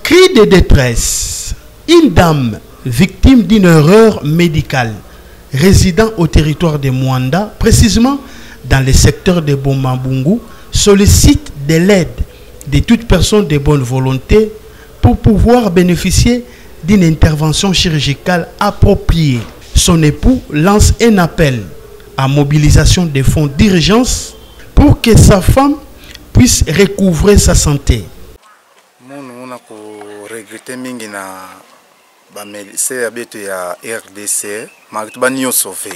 Cri de détresse. Une dame victime d'une erreur médicale résidant au territoire de Mwanda, précisément dans le secteur de Bomabungu, sollicite de l'aide de toute personne de bonne volonté pour pouvoir bénéficier d'une intervention chirurgicale appropriée. Son époux lance un appel à mobilisation des fonds d'urgence pour que sa femme puisse recouvrer sa santé. Munu na ko regretter mingi na ba médecins ya beto ya RDC malgré ba nyonso ve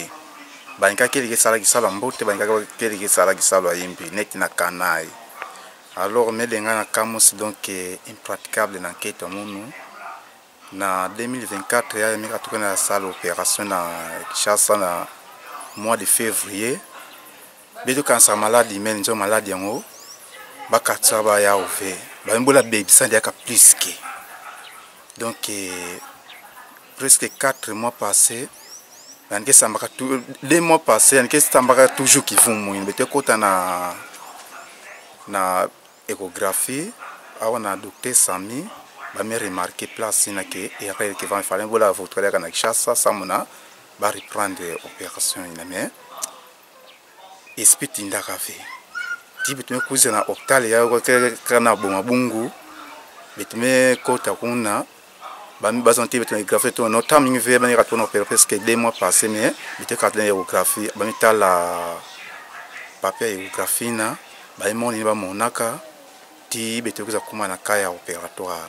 balingaki eleki esalaki sala mbote, balingaki eleki esalaki sala yimbi neti na kanai. Alors medenga na kamusi, donc impraticable na nketo ya munu na 2024 ya mika tuka na salle opération na Kinshasa na mois de février. Beto kansa maladi mene nzo maladi yango bakatisa ba ya ove bayembola bebisa ndiaka plus que donc presque 4 mois passés yanike sambaka, 2 mois passés yanike sambaka toujours kivumu bete kota na échographie awa na docteur Sami bami remarqué place na ke erreur ke va fallait bola votre na Kinshasa samona ba reprendre opération ina, mais esprit tindaka ve ti betume kuza na hôpital ya kana boma bungu, betume kota kuna bami bazon te betume échographie to no tam mingi ve bani katona opérer presque 2 mois passé, mais bete katona échographie, bami tala papier ya échographie na bayimoni bamonaka ti bete kuza kuma na cas ya opératoire,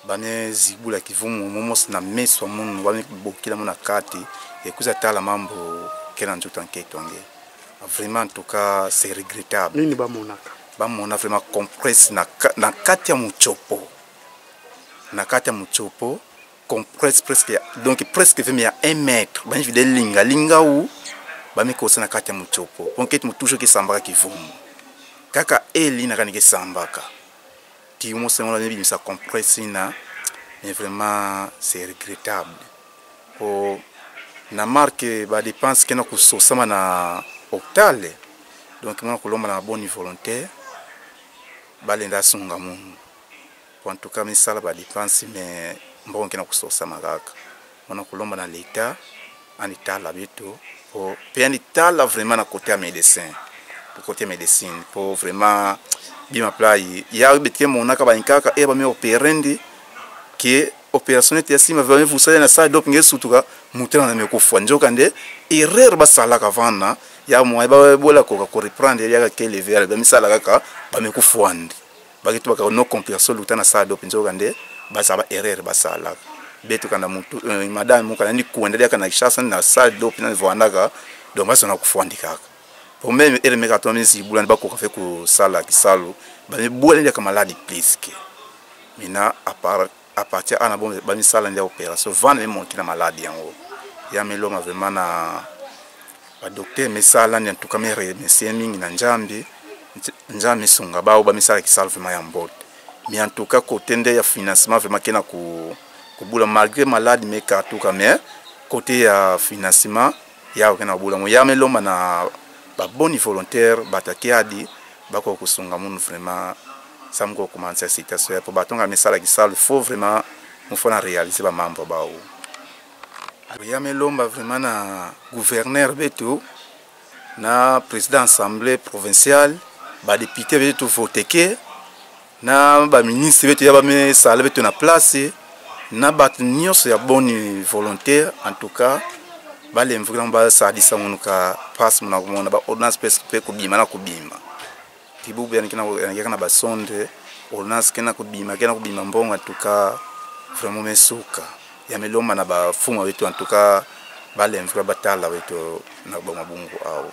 bame zibula kivumu momosi na meso munu, bame bokila mu na kati ekuza tala mambo kena nzoto nketo nge. Vraiment, en tout cas, c'est regrettable. Nini bamonaka? Bamona vraiment compresse na kati ya mutsopo, na kati ya mutsopo compresse presque, donc presque veme ya 1 mètre, bani vide linga linga u bamikosa na kati ya mutsopo po nketi mutusho kesambaka kivumu kaka eli na kani kesambaka ti mosengo na bimisa compresse na. Mais vraiment, c'est regrettable po na marque ba dépense kena kososama na hôpital. Donc mona kolomba na bonne volonté balenda asunga munu po en tout cas misala ba dépense, mais mbongo kena kososama kaka. Mona kolomba na l'état anitala beto po pe anitala vraiment na côté ya médecin, po côté médecine po vraiment bima plai ya betike monaka bayinkaka e bami opérer ndi ke opération neti ya nsima vraiment vusala na salle dop nge sutuka moto na mekufwa nzoka nde erreur basalaka vana ya moye babola koka koreprendre yaka ke level bamisala kaka bamekufwa ndi baketu baka no complication luta na salle dop nzoka nde bazala ba erreur basalaka betuka na mutu madame mokana ndi kuenda yaka na Kinshasa na salle dop na voandaka, donc bazona kufwa ndi kaka po même ere meka to mizibula ndi bakoka fe kosala kisalo bamibwela ndi yaka maladi plus que mina à partir ana bon bamisala ndi opération vana memonki na maladi yango ya meloma. Vraiment na ba docteur misala ndi en tout cas me remercier mingi na Nzambe, Nzambe esunga bao bamisala kisalo vraiment ya mbote. Mais en tout cas côté nde ya financement vraiment kena ku kobula malgré malade me katuka, mais côté ya financement ya okena kobula mo ya melomba na ba bonne volontaire bato akiadi bakoka kosunga munu vraiment samuko komanisa situation ya po batonga misala kisalo faut vraiment mufo na réaliser ba membre bao ya melomba vraiment na gouverneur beto na président assemblée provinciale, ba député beto voteke na ba ministre beto ya bamesala beto na place na bato nyonso ya bonne volontaire. En tout cas balemvukila basalisa munu ka passe muna komona ba ordonnance mpe kobima na kobima tibubu yanakeka na basonde ordonnance kena kobima, kena kobima mbongo. En tout cas vraiment mesuka ya melomba na bafuma beto, en tout cas balemvukila batala beto na bamabungu awo.